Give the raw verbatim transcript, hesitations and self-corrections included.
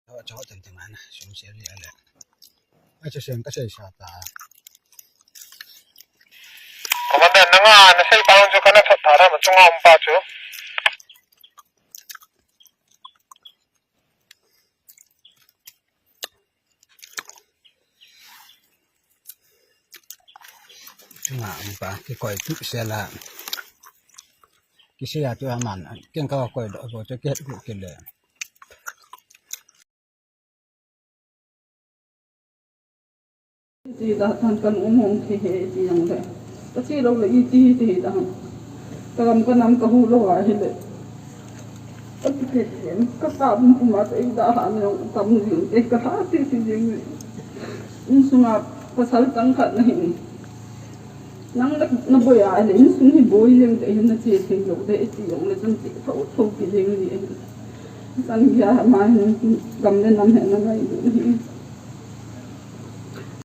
Chaho chaho tem tem ana sum se ri ale. Acha sem ka sei sa ta. Commander, nanga nasei pa chu kana thot tha ra ma chunga um pa chu. Chunga um pa kikoi tu se la. Kisei a tu aman keng ka koi do bo chu ke ke le. Ti da tan kan um hong thei he ti jong le. Ka chi lo le i ti ti da. Ka gam ka nam ka hu lo a hi le. Ka ti te te ka sa bum pum a te da ha ne tam jing te ka ha ti ti jing. Insunga pasal tang khat na hin. Nang na, na boi a le, insung hi boi jeng te hin na che thei lo te, ti jong le chun che tho tho ki jeng ni. San gei a ma hin gam le nam he na ngai lo hi.